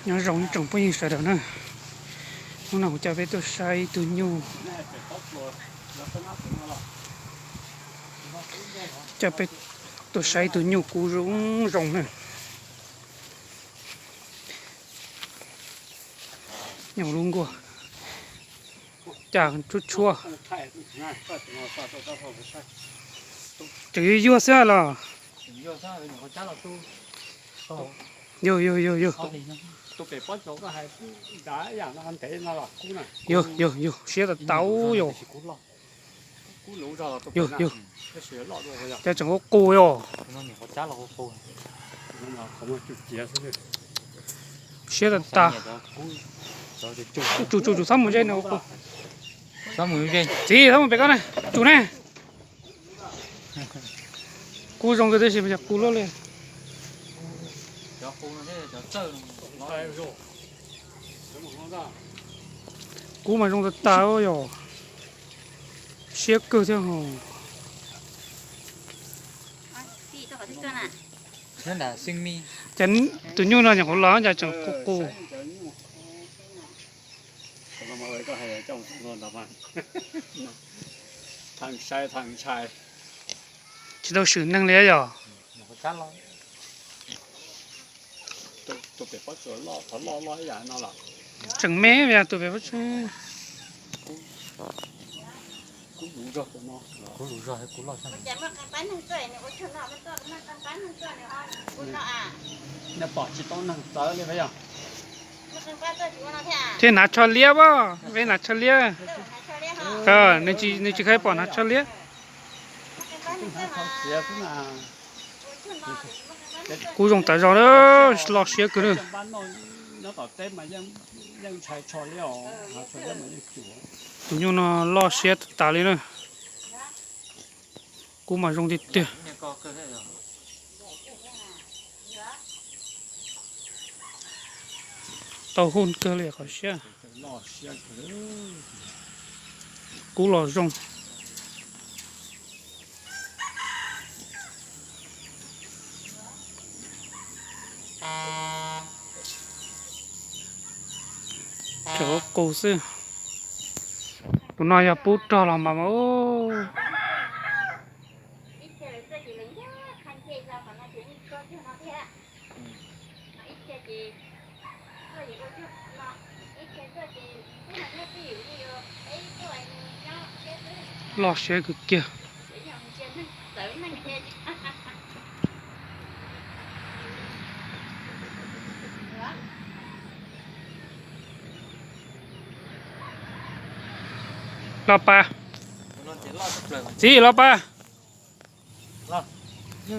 Nyob zoo ib tsoom phooj ywg sawv daws na, hnub no kuv coj peb tuaj saib ib tug nyuj, coj peb tuaj saib ib tug nyuj kub zoo zoo na. Nyuj lub nkuaj cas tshuab tshuab. Tseem yuag yuag xwb los? Yog yog yog yog. Yog yog yog, siab tas tas yog. Yog yog, cas tseem ua qus yog. Siab tas tas. Tsum tsum tsum, txhob mus ze nws ua qus. Txiv, txhob mus pem ko na, tsum ne. Kub zoo kawg tab sis mas yog kub luaj li. Kub mas zoo tas tas yog. Siab kawg thiab hos. Cas tus nyuj no nyuam qhuav los cas tseem qus qus. Tsis tau swm neeg li yog. Tseem me tus pem pob tsuas. Thiab hnav tsho liab as, peb hnav tsho liab. Nws tsis kheev pom hnav tsho liab. Kub zoo tas zog, loj siab kawg na. Tus nyuj no loj siab tas tas li na. Kub mas zoo tiag tiag. Tau huj kawg li qhov siab. Kub los zoo. Tseem ua qus xwb. Tus no yog pub rog los mas mas. Loj siab kawg kiag. Los pas. Txiv, los pas.